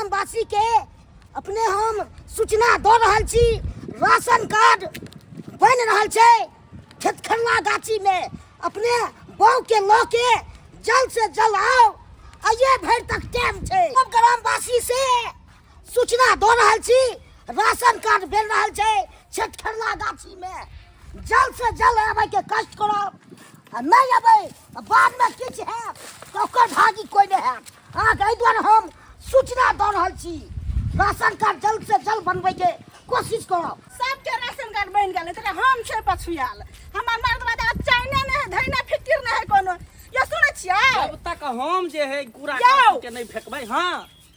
ग्रामवासी के अपने हम सूचना दऽ रहल छी राशन कार्ड बनि रहल छै खेतखरला गाछीमे अपने बहू के लऽ के जल्द से जल्द आउ, आइए भरि तक टाइम छै। सब ग्रामवासी से सूचना दऽ रहल छी राशन कार्ड बनि रहल छै छेतखरला गाछीमे, जल्द से जल्द आबैके कष्ट करब आ नहि अबै तऽ बादमे किछु हैत तऽ ओकर भागी कोइ नहि हैत। अहाँके एहि दुआरे हम सूचना दऽ रहल छी राशन कार्ड जल्द से जल्द बनबैके कोशिश करब। सबके राशन कार्ड बनि गेलै तऽ हम छै पछुआल, हमर मर्दबा तऽ चैने नहि है, धैने फिकिर नहि है कोनो। यो सुनै छियै? जब तक हम जे है कूड़ा यौ! के नहीं फेंकबै। हाँ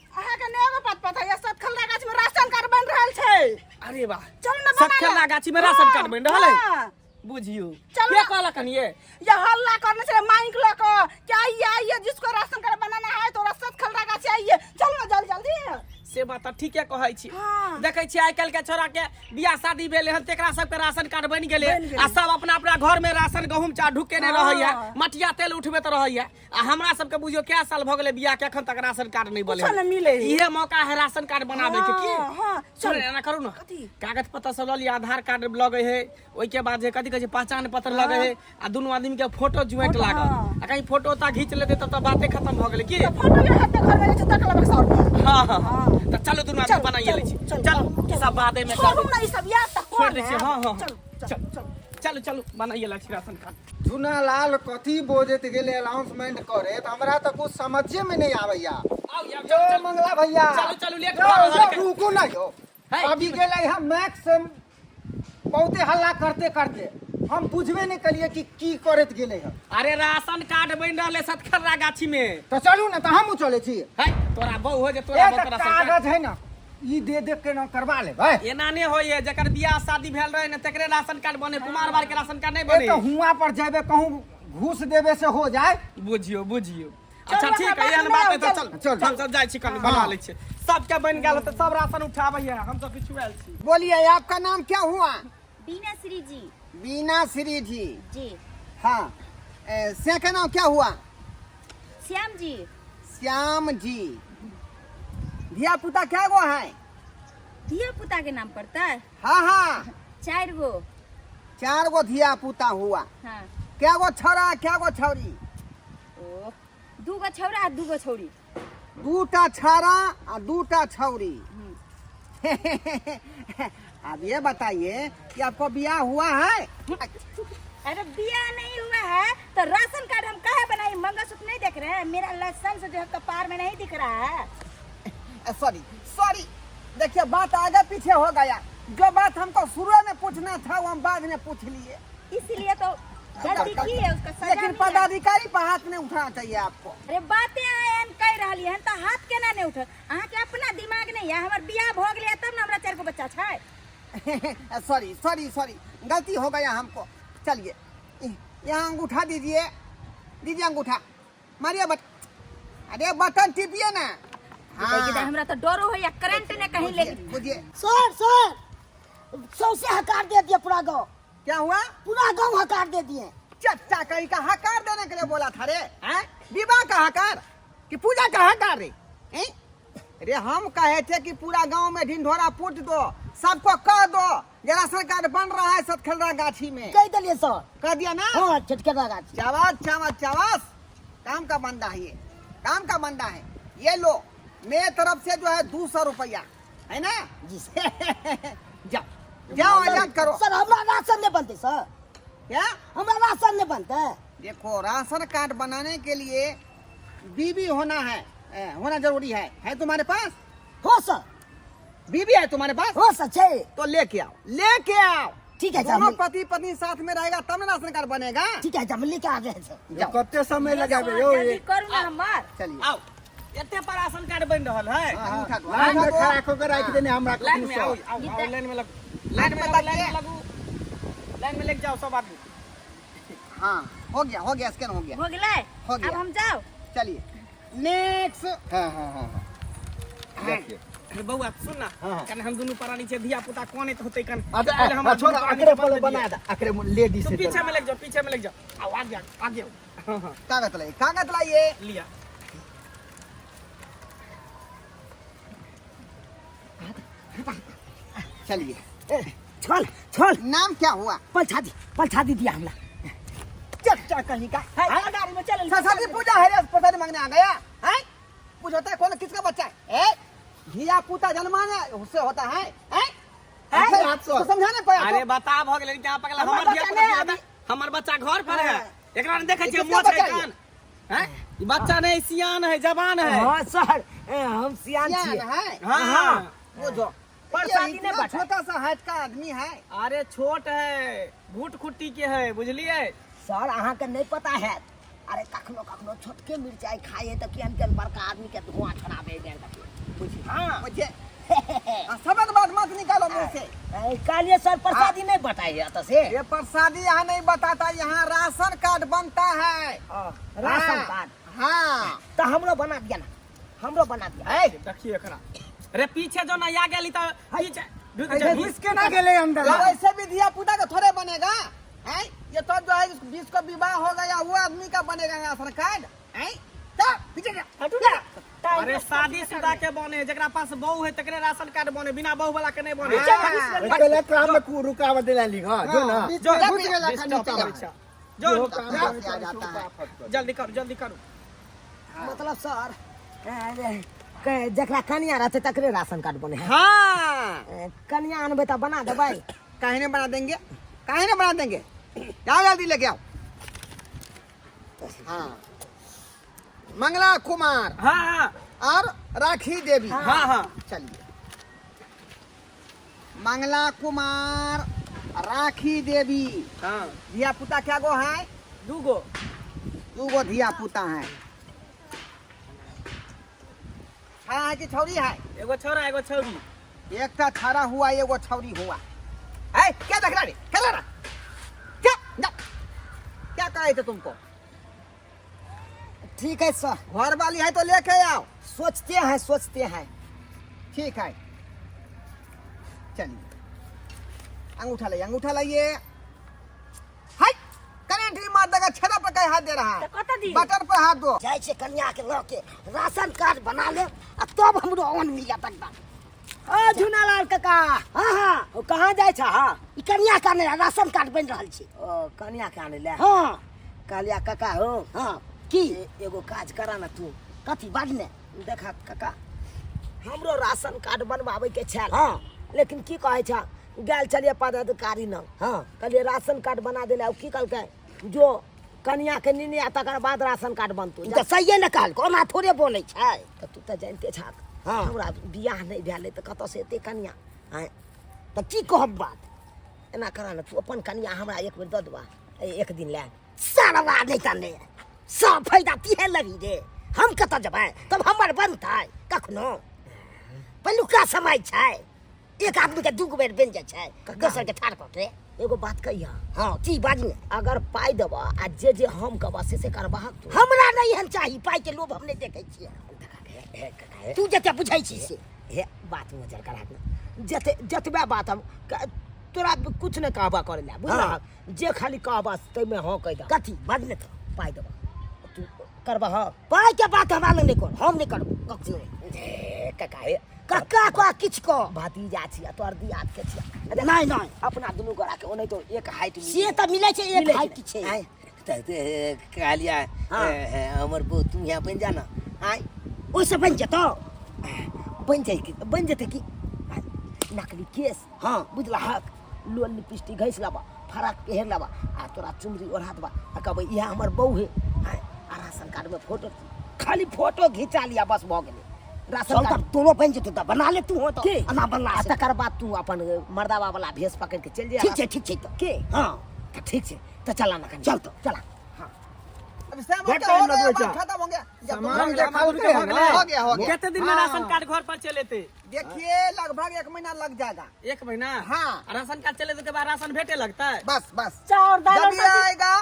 अहाँके नहि एगो बात पता यऽ, सतखलरा गाछ में राशन कार्ड बनि रहल छै। अरे वाह, चलू ने बना सतखलरा लेब। गाछी में राशन कार्ड बनि रहल है। हाँ। बुझियौ चलू के ना। कहलक हन ये? ये हल्ला करने छलै माइक लऽ कऽ कि आइए आइए, जिसको राशन कार्ड बनाना है तो सतखलरा गाछ आइए। चलू ने जल्दी जल्दी। से बात तऽ ठीके कहै छी। हाँ। देखै छियै आइ काल्हि के छोरा के बियाह शादी भेलै हन तेकरा सबके राशन कार्ड बनि गेलै बनि गेलै। आ सब अपना अपना घर में राशन गहूम चाउर ढुकेने हाँ। रहैया, मटिया तेल उठबैत रहैया आ हमरा सबके बुझियौ कै साल भऽ गेलै बियाह के, एखन तक राशन कार्ड नहि बनलै। कुछो नहि मिलै। इहे मौका है राशन कार्ड बनाबे के की? हाँ, हाँ, सुन, चलू। एना करू ने, कथी? कागज पत्र सब लऽ लिअ, आधार कार्ड लगै है, ओहिके बाद जे कथी कहै छै पहचान पत्र लगै है आ दुनू आदमी के फोटो ज्वाइंट फोटो, लागल हाँ। आ कहीं फोटो ओतऽ घीच लेतै तब तऽ बाते खत्म भऽ गेलै की? तऽ फोटो के हाथ घर में जे छै तक लेबक 100 रुपया। हाँ, हाँ, हाँ। हाँ। तऽ चलू दुनू आदमी चलू, बनाइए लै छी। चलू, चलू, चलू। ई सब बादे में छोड़ू करबै। ना ई सब यार, तऽ छोड़ दै छियै, कोन हाँ, हाँ, चलू, चलू, चलू, चलू। चलू, चलू, बनाइए लै छी राशन कार्ड। झुना लाल कथी बोजैत गेलै अनाउंसमेंट करे तऽ हमरा तऽ कुछ समझे में नहीं आबैया। आउ यार, यो चलू, चलू। मंगला भैया। चलू, चलू, लेट यो, भऽ रहल यो, है। रुकू ना यो। है, अभी की गेलै हम मैक्स से बहुते हल्ला करते करते हम बुझबे नहीं कलिए कि की करैत गेलै हन। अरे राशन कार्ड बनि रहल है सतखर्रा गाछी में। तऽ चलू ने तऽ हमहूँ चलै छी। है तोरा बहु हो जे तोरा ए बहु तऽ तोरा सरकार कागज है ना ई दे दे के ना करवा लेबै। एना नहि होइए, जकर बियाह शादी भेल रहे ने तकरे राशन कार्ड बने, कुमार बार के राशन कार्ड नहीं ए बने। तऽ हुआं पर जेबै कहूँ घूस देबे से हो जाए। बुझियो बुझियो। चलू, अच्छा ठीक अपना है, एहन बात बात है नहि, तऽ चल चल। चल चल जाइ छी कनि बना लै छी। सबके बनि गेल तऽ सब राशन उठाबैया, हम सब पिछु आयल छी। बोलिए आपका नाम क्या हुआ? बीना श्री जी। बीना श्री जी। जी। हाँ, से का नाम क्या हुआ? श्याम जी। श्याम जी। धिया पुता क्या गो है? धिया पुता के नाम पड़ता है? हाँ हाँ। 4 गो। 4 गो धिया पुता हुआ। हाँ। क्या गो छौड़ा क्या गो छौड़ी? ओ 2 गो छौड़ा आ 2 गो छौड़ी। 2टा छौड़ा आ 2टा छौड़ी। अब ये बताइए कि आपको ब्याह हुआ है? अरे ब्याह नहीं हुआ है तो राशन कार्ड हम काहे बनाए? मंगलसूत्र नहीं देख रहे हैं? मेरा लाइसेंस जो है कपार में नहीं दिख रहा है। सॉरी सॉरी, देखिए बात आगे पीछे हो गया। जो बात हमको शुरू में पूछना था वो हम बाद में पूछ लिए, इसीलिए तो गलती की है, उसका सजा लेकिन मिला। पदाधिकारी पर हाथ नहीं उठाना चाहिए आपको। अरे बातें आए हम कह रही हन तो हाथ केना नहीं उठ? अहाँ के अपना दिमाग नहीं है। हमर बियाह भ गेलै तब ना हमरा 4 गो बच्चा छै। सॉरी सॉरी सॉरी, गलती हो गया हमको। चलिए यहाँ अंगूठा दीजिए, दीजिए अंगूठा, मारिए बट, अरे बटन टिपिए ना। हाँ। हमरा तो डरो होइया करंट ने कहीं ले। बुझिए। सर सर सौसे हकार दे दिए पूरा गांव। क्या हुआ? पूरा गांव हकार दे दिए। चट्टा कहीं का हकार देने के लिए बोला था रे, हैं? विवाह का हकार कि पूजा का हकार रे, हैं? रे हम कहे थे कि पूरा गांव में ढिंढोरा फूट दो, सबको कह दो ये राशन कार्ड बन रहा है सतखलरा गाछी में। कह दिए सर। कह दिया ना? हाँ, सतखलरा गाछी। शाबाश शाबाश शाबाश, काम का बंदा है ये, काम का बंदा है ये। लो मेरे तरफ से जो है 200 रुपया है ना जी सर। जाओ जाओ आजाद करो। सर हमारा राशन नहीं बनते सर। क्या? हमारा राशन नहीं बनते। देखो राशन कार्ड बनाने के लिए बीबी होना है, होना जरूरी है। है तुम्हारे पास? हो सर। बीबी है तुम्हारे पास? हो सर छै। तो लेके आओ, लेके आओ। ठीक है, दोनों हम पति पत्नी साथ में रहेगा तब ना राशन कार्ड बनेगा। ठीक है, हम लेके आ रहे हैं सर। जाओ। कते समय लगाबे यौ? जल्दी करू ना हमार। चलिए। आओ, एते पर राशन कार्ड बन रहल है। हाँ, अंगूठा दो, लाइन में अंगूठा दो। खड़ा होकर राखि देने हमरा लाइन में आओ, कखनो। आओ, आओ, लाइन में लगू, लाइन में लगू, लाइन में लगू, लाइन में लग जाओ सब आदमी। हाँ हो गया, हो गया, स्कैन हो गया। हो गेलै? हो गया। अब हम जाओ। चलिए नेक्स्ट। हाँ, हाँ, हाँ, हाँ। देखिए। अरे बौआ सुन ना, हाँ, हाँ। कन हम दुनू प्राणी छै, धिया पुता कोने होतै कन। अच्छा, पहिले हमरा छोड़, दुनू प्राणी अकरे के पर बना बना दिअ। दे, अकरे लेडीज तू से पीछे चल। में लग जाओ, पीछे में लग जाओ। आओ, आगे आओ, आगे आओ। हाँ, हाँ। कागज लाइए, कागज लाइए। लिया। चलिए। छल छल। नाम क्या हुआ? पलछादी पलछादी दिया हमरा। चट्टा कहीं का। है, गाड़ी में चल। सरस्वती पूजा है रे, प्रसाद मांगने आ गया है? कुछ होता है कौन किसका बच्चा है? ए धिया पुता जन्माने उससे होता है हैं? हाथ से। तो समझाने पड़ा। अरे बता भ गेलै क्या पकड़ा हमर हमर धिया बच्चा पुता नहि की होता? हमर बच्चा घर पर है, एकरा ने देखै छियै किसका मोछ है बच्चा कान हैं? ई बच्चा नहीं, सियान है, जवान है। हाँ सर, हम सियान सियान छियै। है। हाँ। वो जो प्रसादी ये इतना नहीं बांटा। छोटा सा हाइट का आदमी है। अरे छोट है, भूट खुट्टी के है, बुझलिए? सर अहाँके नहीं पता है, अरे कखनो कखनो छोटके मिरचाई खाए तऽ केहन केहन बड़का आदमी के धुआं छोड़ाबे गेल। हाँ। मुझे सबक बात मत निकालो मुंह से। कहलिए सर प्रसादी नहीं बटाइए एतऽ से। ये प्रसादी यहाँ नहीं बताता, यहाँ राशन कार्ड बनता है। राशन हाँ, कार्ड? हाँ। तऽ हमरो बना दिया ना, हमरो बना दिया। ए, देखिए एकरा रे पीछे जो ना आ गेली त पीछे ढुक जा। घुस के ना गेलै अंदर। तो ऐसे भी धिया पुता का थोड़े बनेगा हैं? ये तो जो है जिसको विवाह हो गया वो आदमी का बनेगा राशन कार्ड हैं? तो पीछे जा। हटू ना। अरे शादी शुदा के बने, जकरा पास बहू है तकरे राशन कार्ड बने, बिना बहू वाला के नहीं बने। हाँ। पहले काम में रुकावट दिला ली। हां जो ना। जो जा, घुस गेला खाली डिस्टर्ब चला। करै छै। जो कहाँ से आ जाता है? जल्दी करू, जल्दी करू। मतलब सर जकरा कनिया रहतै तकरे राशन कार्ड बने है। हाँ। कनिया अनबै तऽ बना देबै। काहे नहीं बना देंगे, काहे नहीं बना देंगे, जाओ जल्दी लेके आओ। हाँ मंगला कुमार। हाँ हाँ। और राखी देवी। हाँ हाँ। चलिए मंगला कुमार राखी देवी। हाँ। धिया पुता क्या गो है? दूगो। दू गो धिया पुता है। छाड़ा है कि छौरी है? एगो छौरा एगो छौरी। एकटा छाड़ा हुआ एगो छौरी हुआ। ए क्या देख रहा रे, क्या देख रहा? क्या जा। क्या कहे थे तुमको? ठीक है सर। घर वाली है तो लेके आओ। सोचते हैं, सोचते हैं। ठीक है चलिए अंगूठा लाइए, अंगूठा लाइए। हाय करंट ही मार देगा, छेदा पर कहीं हाथ दे रहा है। तऽ कतऽ दी? बटन पर हाथ दो। जाइ छै कनिया के लऽ के राशन कार्ड बना ले आ तब हमरो अन्न मिलत एकदम। ओ झुनालाल काका। हाँ हाँ। ओ कहाँ जाइ छह? ई कनिया के आनै लए राशन कार्ड बनि रहल छै। ओ कनिया के आनै लए? हाँ। कहलिया काका हो। हाँ की? एगो काज करा ना तू। कथी बाज ने? देखा काका हमरो राशन कार्ड बनवाबै के छल। हाँ। लेकिन की कहै छ, गेल छलियै पदाधिकारी न। हाँ। कहलियै राशन कार्ड बना देले, की कहलकै जो कनिया के नीने आ तकर बाद राशन कार्ड बनतौ। ई तऽ सहिए ने कहलकै, ओना थोड़े बनै छै। तऽ तू तऽ जानिते छहक हाँ। हमरा बियाह नहि भेलै तऽ कतऽसँ एतै कनिया? आँय तऽ की कहब बात? एना करा ने तू अपन कनिया हमरा एक बेर दऽ देबा एक दिन लए। सारा नहि तऽ नहि सब फायदा तीहे लगी रे, हम कतऽ जेबै? तब हमर बनतै कखनो? पहिलुका समय छै, एक आदमी के दू बेर बनि जाइ छै, दोसर के ठाढ़ कऽ के। एगो बात कहिया? हाँ की बाज ने? अगर पाइ देबह आ जे जे हम कहबह से से करबहक तू? हमरा नहि एहन चाही, पाइ के लोभ हम नहि देखै छियै। तू जते बुझै छी से। हे बात मजर करा ने, जते जतबे बात हम तोरा कुछ नहि कहबा करै लए, बुझलहक? जे खाली कहबह ताहिमे हँ कहि दह। कथी बाज ने? तऽ पाइ देबह तू करबह? पाइ के बात हमरा लग नहि कर, हम नहि करबो कखनो। हे काका हे कक्का कह किछु कह। भतीजा छियै तोहर दियाद के छियै। नहि नहि अपना दुनू गोरा के ओनाहितो एक हाइट से तऽ मिलै छै, एक हाइट छै। आँय तऽ कहलियै हमर बहू तू यहाँ बनि जा ना। आँय ओहिसँ बनि जेतौ? बनि जाइ कि बनि जेतै कि नकली केस। हाँ। बुझलहक? लोल लिपस्टिक घसि लेबह, फराक पहिर लेबह आ तोरा चुमरी ओढ़ा देबह आ कहबै इएह हमर बहू है। आँय आ राशन कार्डमे फोटो, खाली फोटो घिचा लिअ बस भऽ गेलै राशन चल कार्ड। तब तोरो बनि जेतौ तऽ बना ले तू। हो तऽ के? एना बनला आ से। तकर बाद तू अपन मर्दाबा वाला भेष पकड़ि के चलि जा। ठीक छै, ठीक छै तऽ। के? हाँ। तऽ ठीक छै तऽ चला ना कनी। चल तऽ। चला। अब सब बहुत हो टाइम गया, लगबै बात छै। खत्म हो गया। जब सामान तुम- देखाओ के है ना? हो गया, हो गया। कते दिन में राशन कार्ड घर पर चले एतै? देखिए लगभग 1 महीना लग जाएगा। 1 महीना? हाँ। आ राशन कार्ड चले के बाद राशन भेटे लगतै? बस बस। चाउर दाल जब और ये सब्जी। आएगा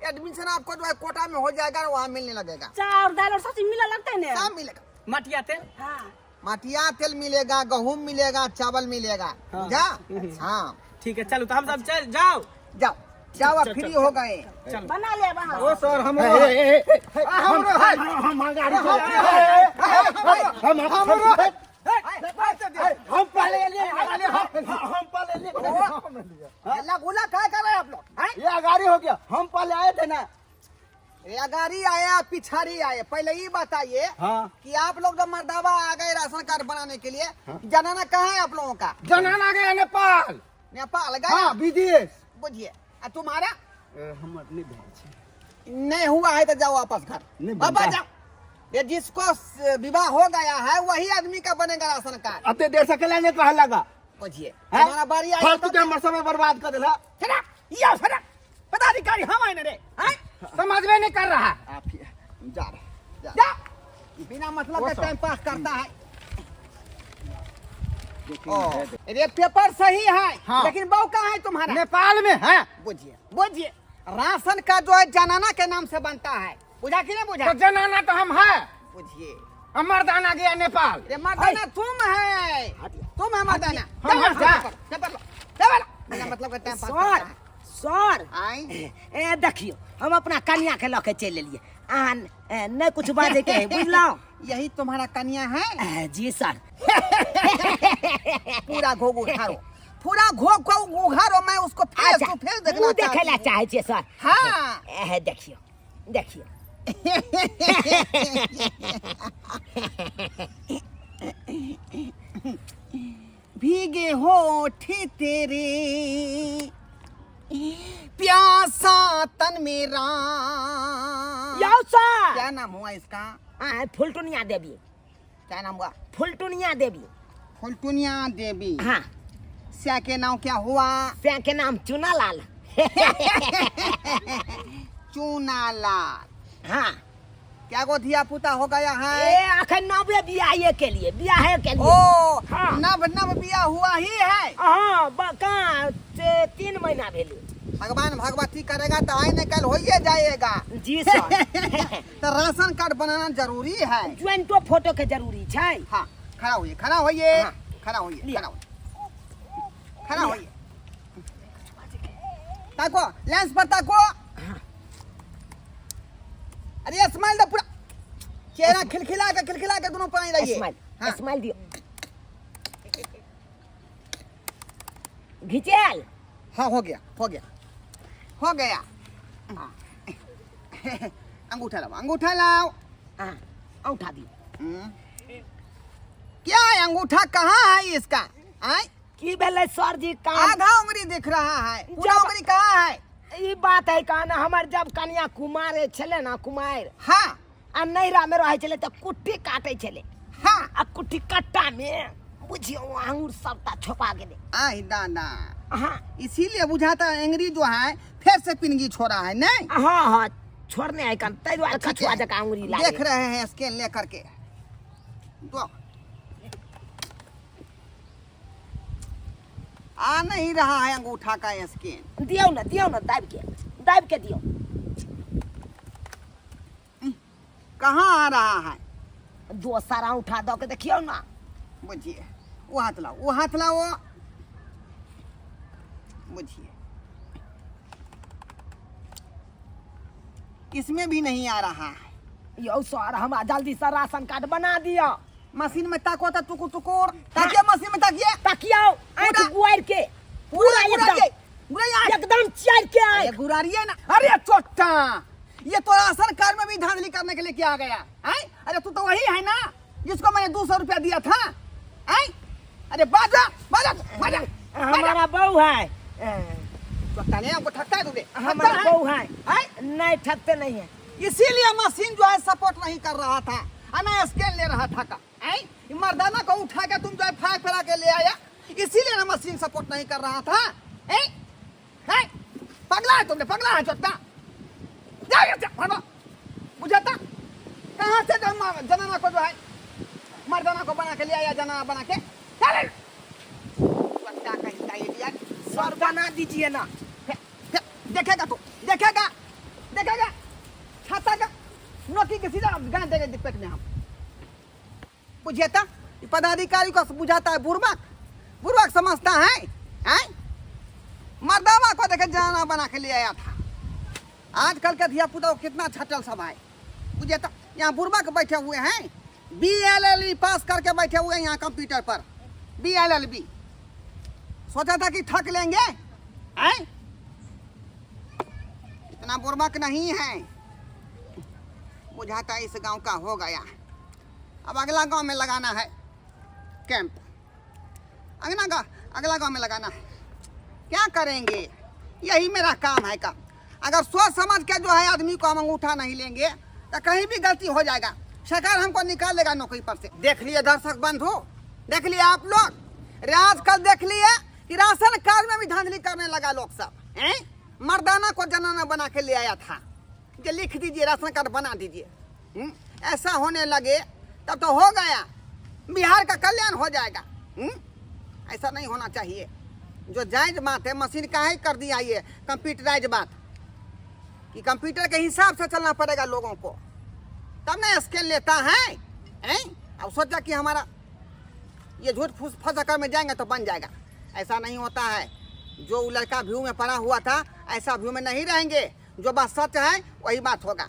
एडमिशन आपको जो है कोटा में हो जाएगा, वहाँ मिलने लगेगा। चाउर दाल और सब्जी मिले लगतै ने? सब मिलेगा। मटिया तेल? हाँ। मटिया तेल मिलेगा, गहूम मिलेगा, चावल मिलेगा। हाँ। जा। हाँ ठीक है चलू तो हम सब चल जाओ। जाओ जाओ, अब चल, फ्री चल, हो गए। चल बना ले वहाँ। ओ सर हम हम पहले एलिए, हम पहले एलिए। हल्ला गुल्ला क्या कर रहे हैं आप लोग हैं? ये अगाड़ी हो गया, हम पहले आए थे ना। ये अगाड़ी आया पिछाड़ी आए, पहले ये बताइए हाँ। कि आप लोग जब मर्दावा आ गए राशन कार्ड बनाने के लिए, जनाना कहाँ है आप लोगों का? जनाना गया नेपाल। नेपाल गया? हाँ, विदेश। बुझिए, आ तुम्हारा? हमर नहीं भेल छै। नहीं हुआ है तो जाओ वापस घर, नहीं वापस बनता। जाओ। ये जिसको विवाह हो गया है वही आदमी का बनेगा राशन कार्ड। अते देर से केला नहीं कह लगा। बुझिए, हैं? तुम्हारा बारी आई फालतू के हमर समय बर्बाद कर देला। चला, ये सरा पदाधिकारी हम आए ना रे, हैं? समझ में नहीं कर रहा। आप ही जा रहे, जा। जा। बिना मतलब के टाइम पास करता है। ओ, ये पेपर सही है, हाँ। लेकिन बहू कहाँ है तुम्हारा? नेपाल में है। बुझिए बुझिए, राशन का जो है जनाना के नाम से बनता है, बुझा कि नहीं बुझा? तो जनाना तो हम है। बुझिए, हम मर्दाना गया नेपाल। अरे मर्दाना तुम है, तुम है मर्दाना। हम जाओ, हैं, जा। पेपर, पेपर लो, पेपर लो। बिना मतलब के टाइम पास सर करता है। सर आई ए देखियो, हम अपना कन्या के लऽ के चलि एलियै। अहाँ नहि कुछ बाजै के है, बुझलहुँ? यही तुम्हारा कन्या है? जी सर। पूरा घोग उघारो, पूरा घोग को उघारो, मैं उसको फेस अच्छा, टू फेस देखना मुँह देखै चाहती ला हूँ। चाहै छियै सर। हाँ। देखियो देखियो। भीगे होठ तेरे, प्यासा तन मेरा। यौ सर। क्या नाम हुआ इसका? फुलटुनिया देवी। क्या नाम हुआ? फुलटुनिया देवी। फुलटुनिया देवी। हाँ। स्या के नाम क्या हुआ? स्या के नाम चूनालाल। चूनालाल। हाँ। क्या गो धिया पुता हो गया है? ए अखन नवे बियाहे के लिए, बियाहे के लिए। ओ, हाँ। नव नव बियाह हुआ ही है। हाँ, कहाँ से 3 महीना भेले। भगवान भगवती करेगा तो आए न कल हो ही जाएगा। जी सर। तो राशन कार्ड बनाना जरूरी है। ज्वाइंटो फोटो के जरूरी छै। हाँ, खड़ा होइए, खड़ा होइए, हाँ। खड़ा होइए, लिया। खड़ा होइए, खड़ा होइए। ताको लेंस पर ताको। अरे स्माइल दो, पूरा चेहरा खिलखिला के, खिलखिला के दोनों पानी रहिए। स्माइल, हाँ। स्माइल दियो। घिचेल। हाँ, हो गया, हो गया, हो गया। हाँ। अंगूठा लाओ, अंगूठा लाओ। हाँ, अंगूठा दियो। क्या है अंगूठा कहाँ है इसका? आय? की भेलै सर जी? कान आधा उंगली दिख रहा है, पूरा जब उंगली कहाँ है? ई बात है कान, हमर जब कन्या कुमार छले ना, कुमार। हाँ। आ नैरा में रहै छलै तऽ कुट्टी काटै छलै। हाँ। आ कुट्टी कट्टा में बुझियौ आंगुर सबटा छोपा गेलै। आय दादा। हाँ। इसीलिए बुझाता है अंगुरी जो है फिर से पिनगी छोड़ा है, नहीं? हाँ हाँ, छोड़ने है कान, ताहि दुआरे ठीक है। कछुआ जकाँ अंगुरी लागै। देख रहे हैं स्कैन ले करके। दो। आ नहीं रहा है अंगूठा का स्कैन। दियौ ना, दियौ ना, दाबि के, दाबि के दियौ। कहाँ आ रहा है? दोसर अंगूठा दऽ के देखियौ ना। बुझिए, वो हाथ लाओ, वो हाथ लाओ। बुझिए, इसमें भी नहीं आ रहा है। यौ सर, हमरा जल्दी से राशन कार्ड बना दिअ। मशीन में ताको तो टुकुर टुकुर। ताकिए, मशीन में ताकिए। ताकियो, आंख पूरा- गुआर के। पूरा पूरा गुरारिए, एकदम। गुरारिए। एकदम चल के आंख। अरे गुरारिए ना। अरे चोट्टा, ये तो राशन कार्ड में भी धांधली करने के लिए क्या आ गया? आय? अरे तू तो वही है ना जिसको मैंने 200 रुपया दिया था। आय? अरे बाजा, बाजा, बाजा, बाजा। हमारा बहू है। चोट्टा नहीं, हमको ठगता है तू रे। हमारा ठगता है। बहू है। आय? नहीं, ठगते नहीं है। इसीलिए मशीन जो है सपोर्ट नहीं कर रहा था, ना स्केल ले रहा था का। आय? ये मर्दाना को उठा के तुम जो है फाक फैला के ले आया, इसीलिए ना मशीन सपोर्ट नहीं कर रहा था। आय? आय? पगला है तुमने, पगला है चोट्टा। जा, जा, जा, भागो। बुझाता कहाँ से जनाना को जो है मर्दाना को बना के ले आया, जनाना बना के। चल। चोट्टा कहीं का ये दिया। सर बना दीजिए ना। देखेगा तू, देखेगा, देखेगा। छाता का नौकी के सीधा गान देंगे पेट में हम। बुझेता पदाधिकारी को बुझाता है, बुर्बक बुर्बक समझता है, हैं? मर्दावा को देखे जनाना बना के ले आया था। आजकल के धिया पुता को कितना छटल सब है, बुझेता। यहाँ बुर्बक बैठे हुए हैं, बी एल एल ई पास करके बैठे हुए हैं यहाँ कंप्यूटर पर, बी एल एल बी सोचा था कि ठक लेंगे, हैं? इतना बुर्बक नहीं है। बुझाता इस गांव का हो गया, अब अगला गांव में लगाना है कैंप, अगला गांव, अगला गांव में लगाना है। क्या करेंगे, यही मेरा काम है। का अगर सोच समझ के जो है आदमी को हम अंगूठा नहीं लेंगे तो कहीं भी गलती हो जाएगा, सरकार हमको निकाल लेगा नौकरी पर से। देख लिए दर्शक बंधु, देख लिए आप लोग, आजकल देख लिए कि राशन कार्ड में भी धांधली करने लगा लोग सब, हैं? मर्दाना को जनाना बना के ले आया था कि लिख दीजिए राशन कार्ड बना दीजिए। ऐसा होने लगे तब तो हो गया, बिहार का कल्याण हो जाएगा। ऐसा नहीं होना चाहिए। जो जायज बात है, मशीन काहे कर दिया ये कंप्यूटराइज बात, कि कंप्यूटर के हिसाब से चलना पड़ेगा लोगों को, तब ना स्केल लेता है, हैं? अब सोचा कि हमारा ये झूठ फूस फंस कर में जाएंगे तो बन जाएगा, ऐसा नहीं होता है। जो वो लड़का व्यू में पड़ा हुआ था, ऐसा व्यू में नहीं रहेंगे। जो बात सच है वही बात होगा।